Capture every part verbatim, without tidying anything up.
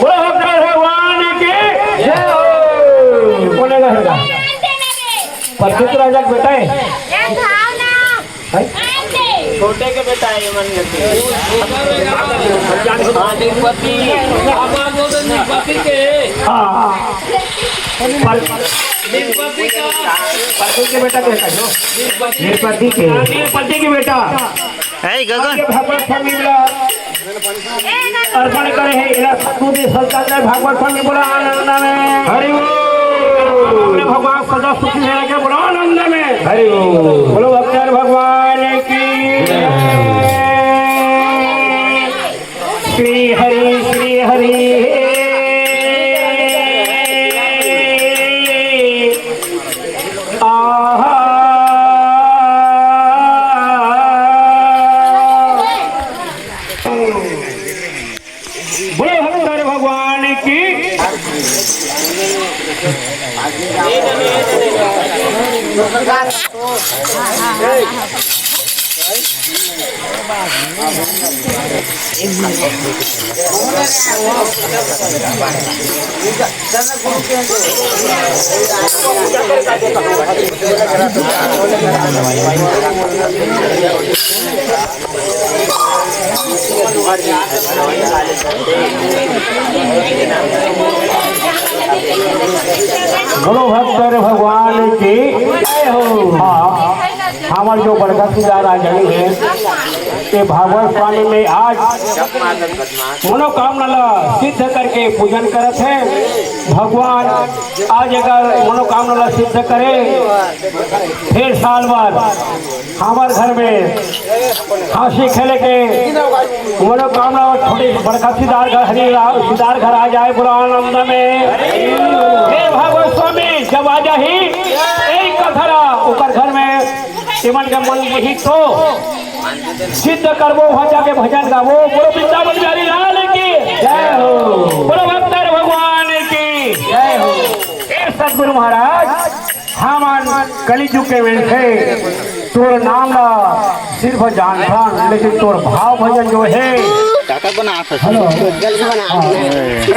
बोलो शंकर भगवान की जय हो। बोलेगा, हेगा। परदूत राजा के बेटा है। है? छोटे के बेटा है, ये मन करते। हाँ, तिरुपति। हाँ, हाँ। पर-, तिरुपति का। परदूत के बेटा के है जो? तिरुपति के। हाँ, तिरुपति के बेटा। है गगन। ये भगवत स्वामी ला अर्पण करे हे, इला सतगुरु जी संत के भागवत स्वामी बोला आनंद में। हरि बोल। अपने भगवान सदा सुखी रखे, बोला आनंद में। हरि बोल। बोलो भक्तन भगवान की। श्री हरि, श्री हरि। आहा। बोलो शंकर भगवान की। बोलो शंकर भगवान की जय हो। हाँ, हमर जो बड़का सुजान आ जानी है, ये भागवत स्वामी में आज मनोकामना ला सिद्ध करके पूजन करत हे। भगवान आज अगर मनोकामना ला सिद्ध करे, फिर साल भर हमर घर में हंसी खेले के मनोकामना, छोटे बड़का सिदार घर, हरी रा-, सिदार घर आ जाए पूरा आनंद में। हे भागवत स्वामी, जब आ जाही, एक कथरा ओकर घर में, इमन के मन में ही तो सिद्ध करबो, वहाँ जाके भजन गाबो। बोलो वृंदावन बिहारी लाल की जय हो। बोलो भक्तन भगवान की जय हो। हे सतगुरु महाराज, हमन कलयुग के वेल से तोर नाम ला सिर्फ जानथन, लेकिन तोर भाव भजन जो हे। काका बना था। हेलो। हाँ।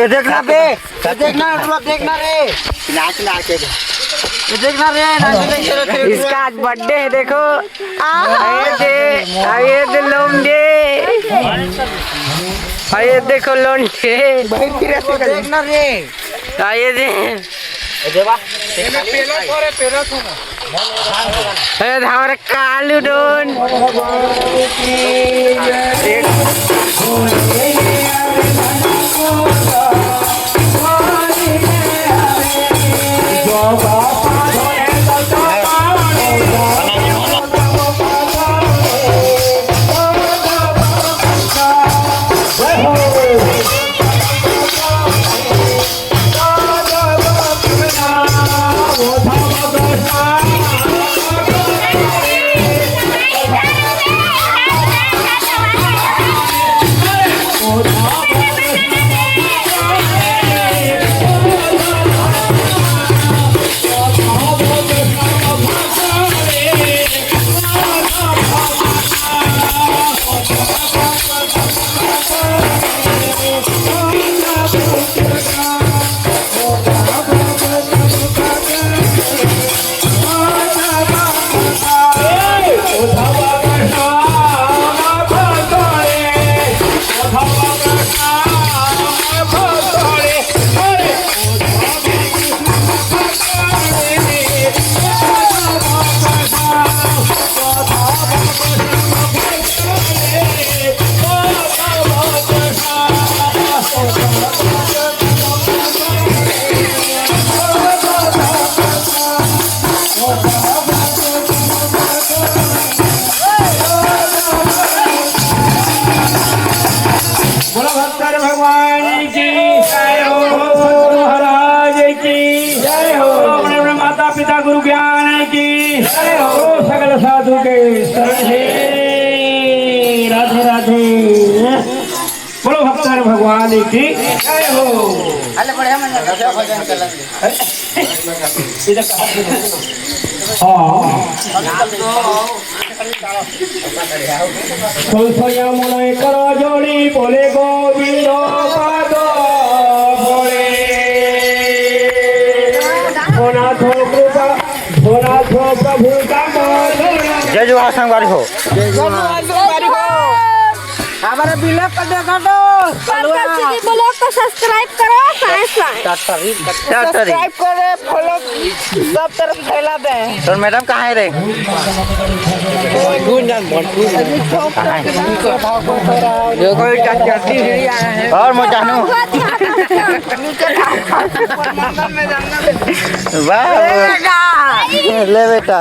ये देखना बे, ये देखना, थोड़ा देखना रे। नाच, नाच। ये देखना रे, नाच, नाच। इसका आज बर्थडे है, देखो। आहा। अरे दे, अरे दे लोंडे। अरे देखो लोंडे। भाई, फिर ऐसे कर। देखना रे। अरे दे। ए देवा। ए धावर कालू डोन। बोलो भक्तन भगवान की जय हो, महाराज की जय हो, अपने अपने माता पिता गुरु ज्ञान की जय हो, सकल साधु के शरण हे। राधे राधे। बोलो भक्तन भगवान की जय हो। अरे बढ़िया मन भजन चलन। हाँ। तुलसिया मुनई करा जोड़ी बोले गोविंद पाद बोले। भोनाथो कृपा, भोनाथो प्रभु का मोर। जय जोहार संगवारी हो। जय जोहार संगवारी हो। हमारे vlog को देखा तो पंकज जी की vlog को subscribe करो, साइंस साइंस। Subscribe करे, follow सब तरफ फैला दे। तो मैडम कहाँ है रे? कहाँ है? और मैं जानू। वाह, वाह। ले बेटा।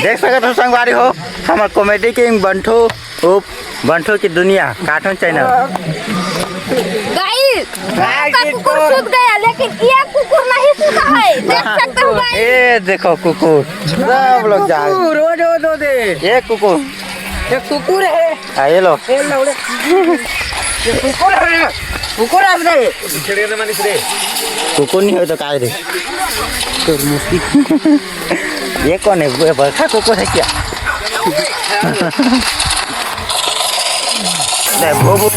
देख सकत हो संगवारी हो, हमर comedy king बंठू, उप बंठू की दुनिया cartoon channel। गाइस, गाइस, का कुकुर सूत गया, लेकिन ये कुकुर नहीं सूता है। देख सकते हो गाइस। ए देखो कुकुर, सब लोग जा रहे। कुकुर, ओ दो, दो दे। ये कुकुर। ये कुकुर है। आ, ये लो। ये लो रे। ये कुकुर है। कुकुर है रे। कुकुर नहीं हो तो काय रे? ये कौन है? ये बड़का कुकुर है क्या? ले, वो, वो।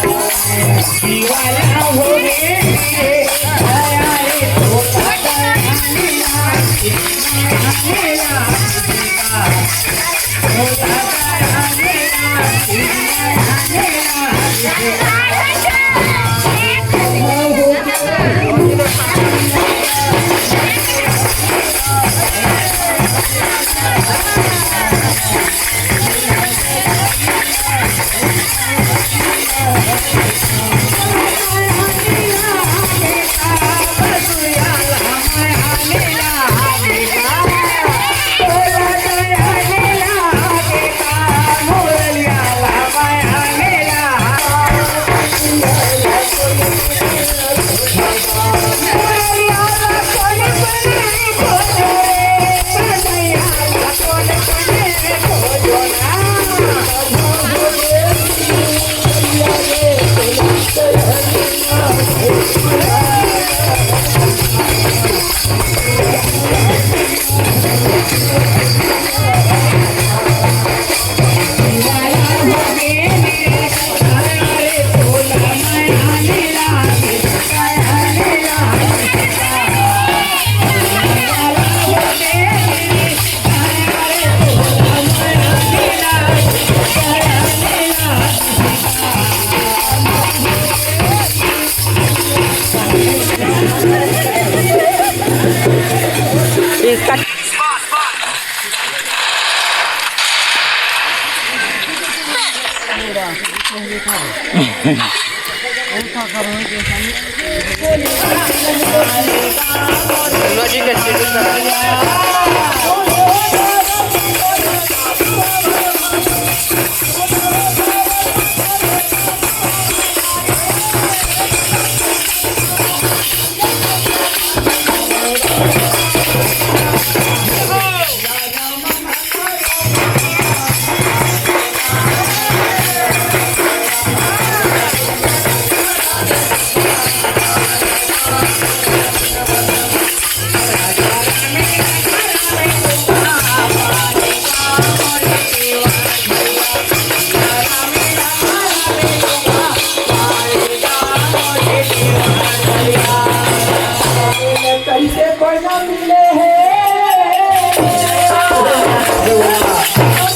कैसे कोई ना मिले है।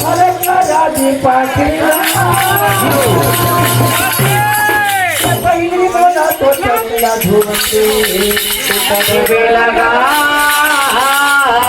अरे राजी पाखिया, पहली बोला तो चंदा धुमती, तब लगा हमारा।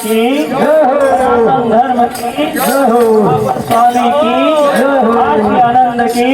की, सनातन धर्म की, स्वामी की, आनंद की।